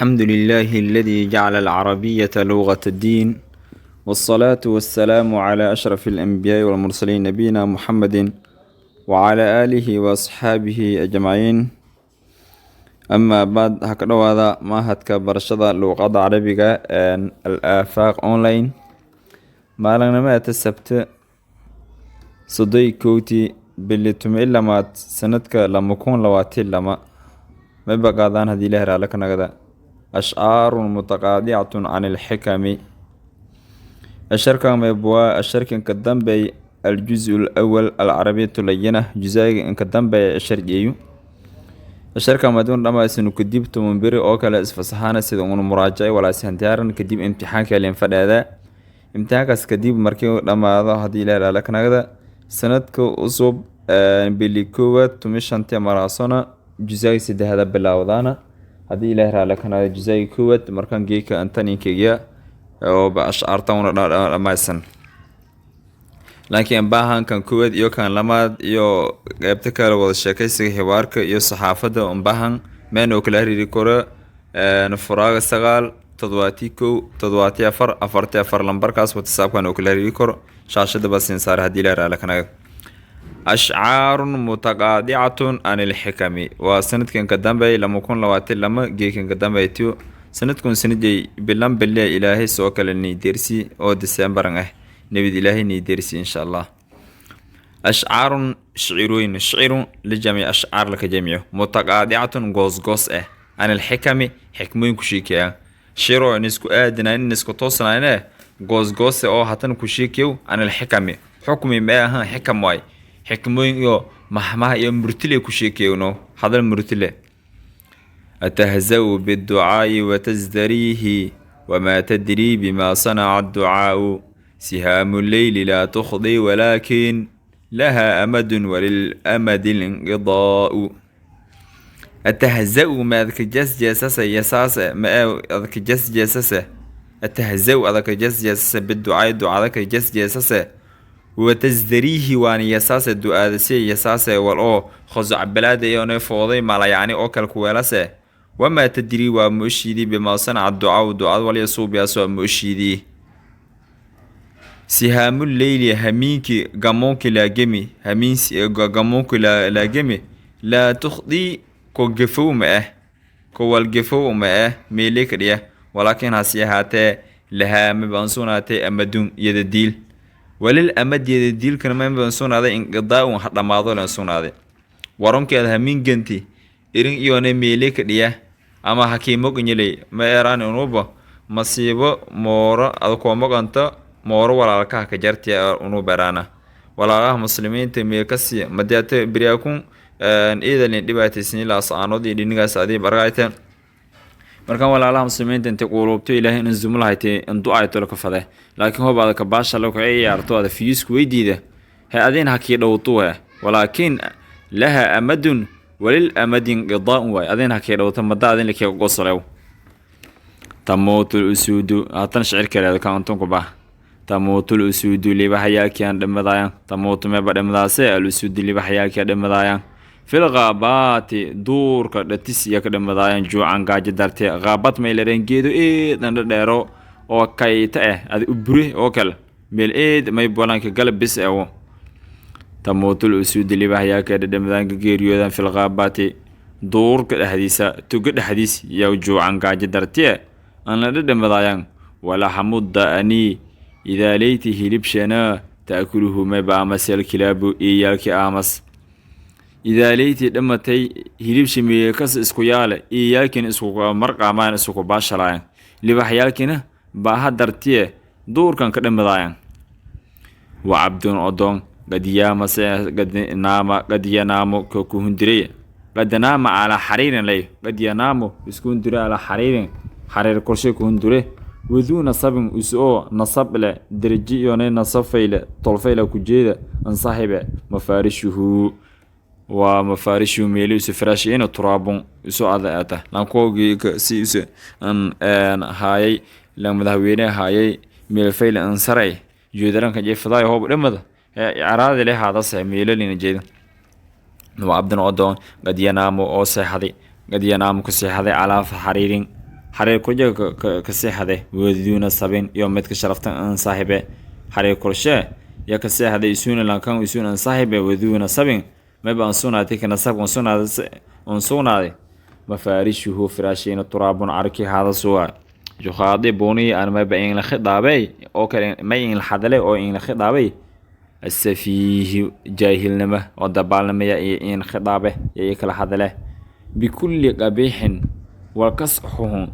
الحمد لله الذي جعل العربية لغة الدين، والصلاة والسلام على أشرف الأنبياء والمرسلين، نبينا محمد وعلى آله وأصحابه أجمعين، أما بعد. Ha ka dhowaada machadka barashada luuqadda Carabiga ee Al Aafaaq Online. Maalinimada Sabte, 31-kii bili 12aad, sanadka 2022, ma baqaadaan haddii Ilaah raali ka nagada أشعار متقاطعة عن الحكم. Casharkan waa casharkan ka dambeey الجزء الأول العربية اللينة, juzaaga inka dambeeya casharjeeyu. Casharkan maduun dhamaysanu kadib, 10 beri oo kale isfasaxaana sida unu muraajacay walaasihan diyaaran. Kadib imtixaanka leen fadheeda. Imtixaankaas kadib markii dhammaado, haddii Ilaah raali ka nagada, sanadka cusub bili koowaad 15-tii maraasona juzaaga saddexda bilaawdaana, haddii Ilaah raali ka nagada. Juzaaga koowaad markaan geeka antaninkeegya oo ashcaartan una dhammaysan, laakiin baahan kan koowaad iyo kan labaad iyo qeybta kale, wada sheekaysiga, xiwaarka iyo saxaafadda unbahan meen oo kala xiriiri karo furaaga 97174 44, lambarkaas WhatsAppkan oo kala xiriiri karo. Shaashada baa siin saaray, haddii Ilaah raali ka naga. أشعار متقاطعة عن الحكم waa sanadkan ka dambeey 2022, geekan ka dambeeytiyo sanadkun sanadey bilan bille Ilaahay soo kale niidersi oo Decemberan ah nabid Ilaahay niidersi, insha Allah. أشعار shicirooyin, شعر لجمع أشعار laka jamciyo, متقاطعة goosgoos ah, عن الحكم xikmooyin ku sheekaya, shiro in isku aadinayn, in isku toosnayne, goosgoose oo hatan ku sheekayow. عن الحكم xukmi ma ahan, xikam waay, xikmooyin iyo mahmaha iyo murtile ku sheekayno, hadal murtile. أتهزأ بالدعاء وتزدريه وما تدري بما صنع الدعاء. سهام الليل لا تخطي ولكن لها أمد وللأمد الانقضاء. أتهزأ ma adka jeesjeesase, yasaase ma adka jeesjeesase. أتهزأ adaka jeesjeesase, بالدعاء ducada ka jeesjeesase, وتزدريه waana yasaase, du'aadase yasaase, wal oo khosacbalaada iyone fooday malayacni oo kale kuweelase. وما تدري waa ma oshiidii, بما صنع الدعاء ducad walya suubiyaas waa ma oshiidii. سهام الليل hamiinki gamoonki laagemi, hamiins gamoonki laagemi, لا تخطي ko gefow ma ah, ko walgefow ma ah meele kadhiya, ولكن hase ahaatee, لها mabaan sugnaatay, أمد yadadiil, وللأمد yadadiilkana mabaan sugnaaday, انقضاء ha dhammaado len sugnaaday. Waronkeeda hamiin ganti irin iyone meele kadhiya ama hakiimoqnyeley ma eraan unuba masiibo mooro ada koomaqanta mooro walaalkaha ka jartiya unu beraana walaalaha muslimiinta meelkasi madeata beryaakun iidalin dhibaataysan laascaanood iyo dhinigaas adii bargayte. Markaan walaalaha muslimiinta intay quuluubto Ilaahay in zumulahayte indu-ayto laka fade, laakiin hob ada kabaasha laka ciyaarto ada fiyisku weydiida he adin hakii dhowtuhe. ولكن لها أمد وللأمد انقضاء waay, adin hakii dhowto mada adin lakii gosolew. تموت الأسود haatan shicir kaleedo kan antunku bah. تموت الأسود libaxyaalkian dhimadayan, تموت meba dhimadaase, الأسود libaxyaalkia dhimadayan, في الغابات duurka dhatis iya ka dhimadaayan, جوعا gaajo darte. غابات may lareen geedo eedan dhadheero oo kayta ah, adi ubure oo kale, meel eed may bolanka galab bis ewo. تموت الأسود libaxyaalka dhadhimadaan, ka geeriyoodan, في الغابات duurka dhexdiisa, tuga dhexdiis iyo, جوعا gaajo dartiye aan la dhadhamadaayaan. ولحم الضأن idaaleyta hilibshana, تأكله mayba aamas, الكلاب iyaalki aamas. Idaaleytii dhamatay hilibsha meelkas isku yaale, iyaalkina isku marqaamaan, isku baashalaayan, libaxyaalkina baaha dartiye duurkan ka dhamadaayan. وعبد odoon, قد yaamase, قد نام, قد ينام ka kuhundiray, قد نام على حرير lay, قد ينام isku hundure, على حرير xariir korshe ku hundure, وذو نسب is oo nasab leh, derajo iyone nasab fayle, tolfayla ku jeeda, ansaaxibe. مفارشه waa مفارشه meeli isu firaashiyena, تراب isu ada ata lankoogii si isu an haayay lan madaxweyne haayay meelfayl ansaray jeedaranka jeefadaay hoob dhimada caraadi leh haadase meelalina jeeda. وعبد odoon, قد ينام oo seexday, قد ينام ku seexday, على حرير. Xariir kurja ka seexade waduuna sabin iyo midka sharaftan an saaxibe xariir kurshe ya ka seexade isuuna lankan isuuna an saaxibe waduuna sabin mayba an sugnaatay ka nasabka an sugnaaday mafaarishuhu firaashiina turaabun carki haada suwa yukhaadibunii an mayba in la khidaabay oo kale may in la hadalay oo in la khidaabay asafiihi jaahilnima oo dabaalnimaya iyo in khidaabe iyo kala hadale bikulli qabiixin walkas xuhun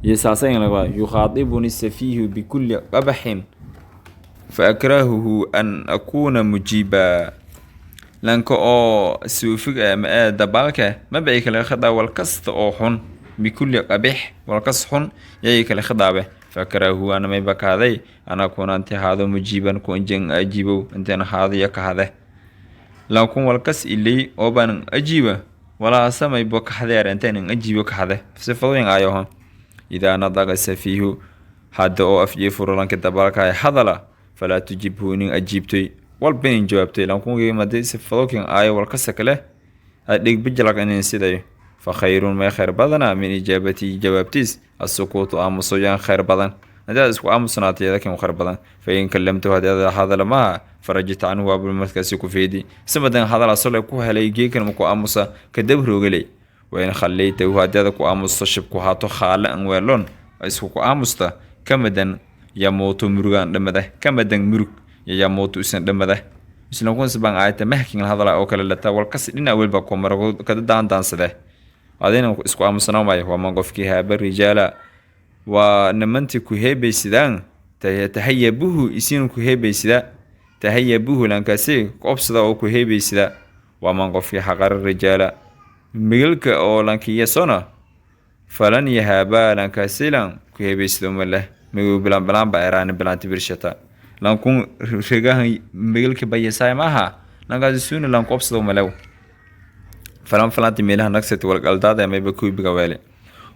iyo saasa in laga yukhaadibuni safiihu bikulli qabaxin fa akrahuhu an akuuna mujiiba. Lanka oo suufiga ama ee dabaalka maba ay kala khidaa wal kasta oo xun bikulli qabiix walkas xun yay kala khidaabe fakrahu ana mayba kaaday ana kuna inti haado mujiiban ku injan ajiibow intaan haado ya kahade lankun walkas ilay oo baan ajiiba walaa samaybo kaxdeer intaan ajiibo kaxde sifadooyin ayaho. Idaa nadaqa safiihu hadda oo afjii furo lanka dabaalka hadala falaa tujibhu nin ajiibtoy walba inin jawaabtay lankunkii madi sifadookin aayo walkasa kale dhigbijalaq inin sidayo fa khayrun may khayr badana min ijaabatii jawaabtiis asukuutu aamuso yaan khayr badan haddii aad isku aamusnaatay yadakin khayr badan. Fa in kallamtahu haddii aad hadala maha farajta canhu waabul markaasi ku feedi simadan hadal asole ku helay geekan maku aamusa kadab roogelay. Wain khallaytahu haddii aad ku aamusto shibku haato khaale an weelon isku ku aamusta kamadan yamuutu murugaan dhamada kamadan murug yamuutu isan dhamada islankunsi baan aayta mahkin hadala oo kale lata walkas dhinac welba ku maro kada daandaansade adina isku aamusnaa maayo. Waman qofkii haaba rijaala waa nimantii ku heebaysidaan tahayabuhu isin ku heebaysida tahayabuhu lankaasi ku obsada oo ku heebaysida. Waman qofkii xaqara rijaala migalka oo lankiyasona falan yahaabaa lankaasi lan ku heebaysida maleh migow bilaan bilaan ba eraani bilaanti birshata lankun regahan migalka bayasaay maaha lankaasi suuna lan ku obsada malew falan falanti meelaha nagsati walqaldaada mayba kuubiga weele.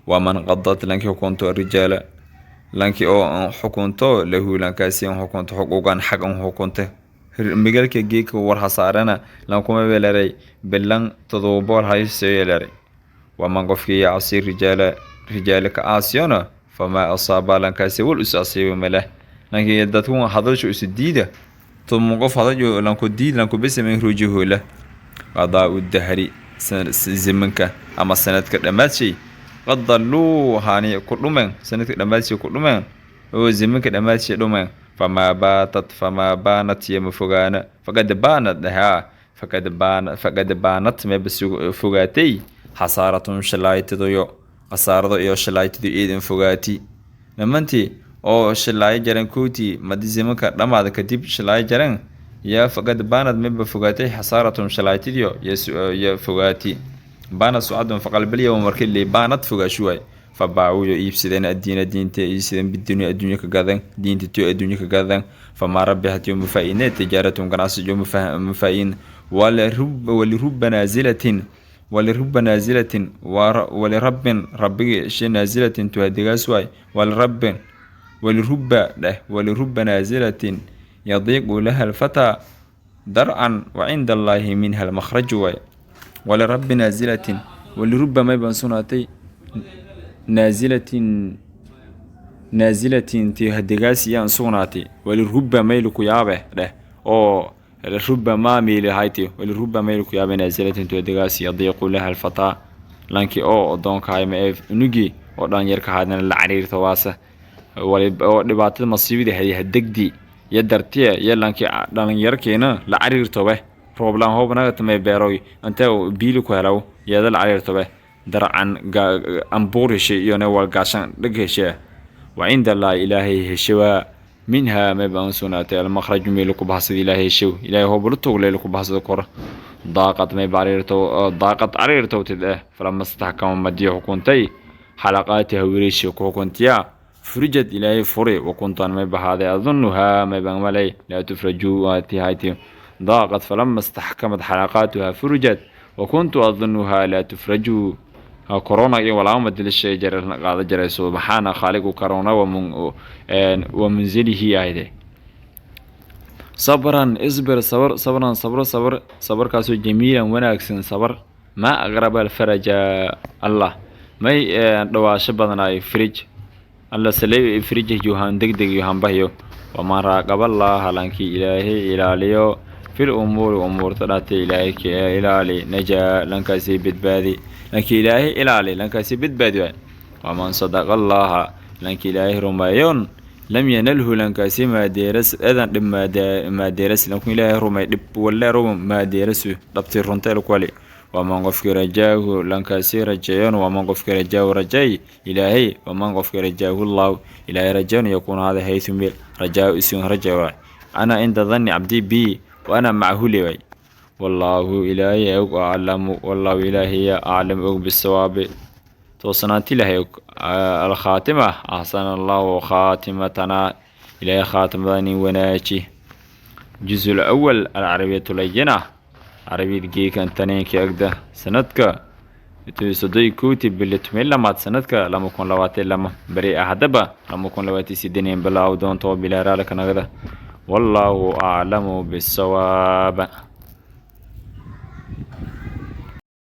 Waman qadad lanki xukunto rijaala lanki oo an xukunto lahu lankaasi an xukunto xuquuqan xaq an xukunta migalka geeka war hasaarana lankuma weelaray bilan 700 hayseeleray. Waman qofkii yacsi rijaala rijaala ka aasiyona famaa asaaba lankaasi wal is asiiba maleh lankii dadku hadalsho is diida 10 qof hadaljo lanku diid lanku besamen ruujihola qadaa dahri zamanka ama sanadka dhamaadshay qad dalluu haani ku dhumeen sanadka dhamaadshay ku dhumeen oo zamanka dhamaadshay dhumeen famaa baatat famaa baanat iyo ma fogaana faqad baanat dhahaa faqad baana faqad baanat mayba fogaatay xasaaratun shalaaytidoyo khasaarado iyo shalaaytidu eedan fogaati nimantii oo shilaayo jaran kowtii madi zamanka dhamaada kadib shilaayo jaran yaa faqad baanad mayba fogaatay xasaaratun shalaaytidiyo ya fogaati baanad sucadun faqalbalya markii lii baanad fogaashu waay fabaacuyo iibsadeen addiina diinta iibsadeen bidunya adduunyo ka gadan diinta tiyo adduunyo ka gadan famaa rabixat yo mufaa-ine tijaaratun ganacsi yo mufaa-in waliruba naazilatin waliruba naazilatin walirabbin rabbigi she naazilatin tuhadigaas waay walirabbin waliruba dheh waliruba naazilatin yadiiqu laha alfataa darcan wacinda allaahi minha almakhraju waay walirabbi naazilatin waliruba may baan sugnaatay naazilatin naazilatin ti hadigaas iyaan sugnaatay waliruba maylu ku yaabe dheh oo ruba maa miili hayti waliruba maylu ku yaabe naazilatin tu hadigaas yadiiqu laha alfataa lankii oo adoonkahay ma ee unugii oo dhalinyarka haadana la cariirta waasa oo dhibaatada masiibada hay hadegdi iyo dartiya iyo lankii dhalinyarkeena la cariirtobe rooblaan hoobnaga beeroy intee biili ku helaw yeeda la cariirtobe darcan ambuur heshay iyona walgaashan dhag heshe wa cinda allaahi ilaahay heshewaa minhaa mayba an sugnaatay almakhraju meelu ku bahsada ilaahay heshow ilaahay hoobula togleylu ku bahsada kor daaqad mayba cariirto daaqad cariirtowtid falama staxkama madiyo xukuntay xalaqaatiha wireeshi ku xukuntiya furijad ilaahay furi wakuntaan may bahaaday adunuhaa may baan malay laa tufraju hayti daaqad falama staxkamad xalaqaatuha furijad wakuntu adunuhaa laa tufraju corona iyo walaama dilishay jaray qaada jaray subxaana khaaliqu corona wa munzilihi ahde sabran isbir sabr sabran sabro sabr sabarkaasoo jamiilan wanaagsan sabar maa aqraba alfaraja allah May dhawaasho badanaay fridge alla salay fridge yuhan degdeg yuhan bahyo. Waman raaqaballaha, lankii Ilaahay ilaaliyo, fil umuuri, umuurta dhate Ilaahay ka ilaali, najaa, lankaasi badbaadi. Lankii Ilaahay ilaali, lankaasi badbaadi waay. Waman sadaqa allaha, lankii Ilaahay rumeeyon, lam yanalhu, lankaasi maadeeras edan dhib maadeeras. Lankun Ilaahay rumay, dhib waleero maadeerasu dhabti runta kwali. Waman qofkii rajaahu, lankaasi rajeeyon, waman qofkii rajaahu, rajay Ilaahay, waman qofkii rajaahu llahu, Ilaahay rajayn, yakuun hada haythu meel rajaahu isun raja waay. Ana cinda dhanni cabdi bi wa ana macahu le waay. Wallaahu Ilaahay og aclamu, wallaahu Ilaahay aclam og bisawaabi, toosnaanti Ilaahay og. Alkhaatima: axsana Allahu khaatimatana, Ilaahay khaatimadani wanaaji. Juzul awal, alcarabiyatu layina, carabiyad geekan taneenka agda sanadka 31-kii bili 12aad sanadka 2022, beri axadaba 2028 bilaaw doonto bilaaraalka nagada. Wallaahu aclamu bisawaab.